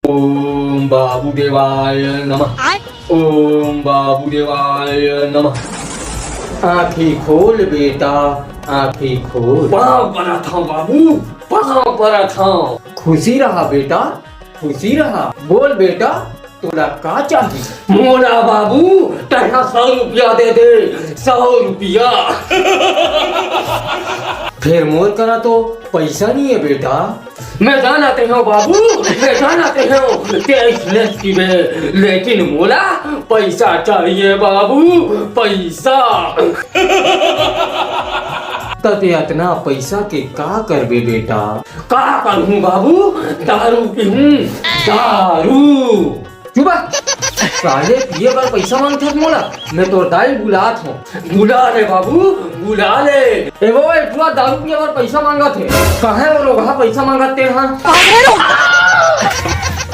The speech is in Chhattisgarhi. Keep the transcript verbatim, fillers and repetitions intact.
ओम बाबू देवाय नमः। ओम बाबू देवाय नमः। आँखी खोल बेटा, आँखी खोल। पाँव परत हँव बाबू, पाँव परत हँव। खुशी रहा बेटा, खुशी रहा। बोल बेटा, तोला का चाही? मोला बाबू, तैंहा सौ रुपया दे दे, सौ रुपया। फेर मोर करा तो पैसा नइ हे बेटा। मैं जानत हँव बाबू, मैं जानत हँव, तेईस लेस किबे, लेकिन मोला पैसा चाहिए बाबू, पैसा। त तें अतना पैसा के का करबे बेटा? का करहूँ बाबू, दारू पीहूँ, दारू। चुप बा। साले पिए बर पैसा मांगथस मोला, मैं तोर दाई बुलात हँव। बुला ले बाबू, बुला ले। ए वो, ए टुरा दारू पिए बर पैसा मांगत हे। कहाँ हे वो लोग? हाँ, पैसा मांगत तें, हाँ।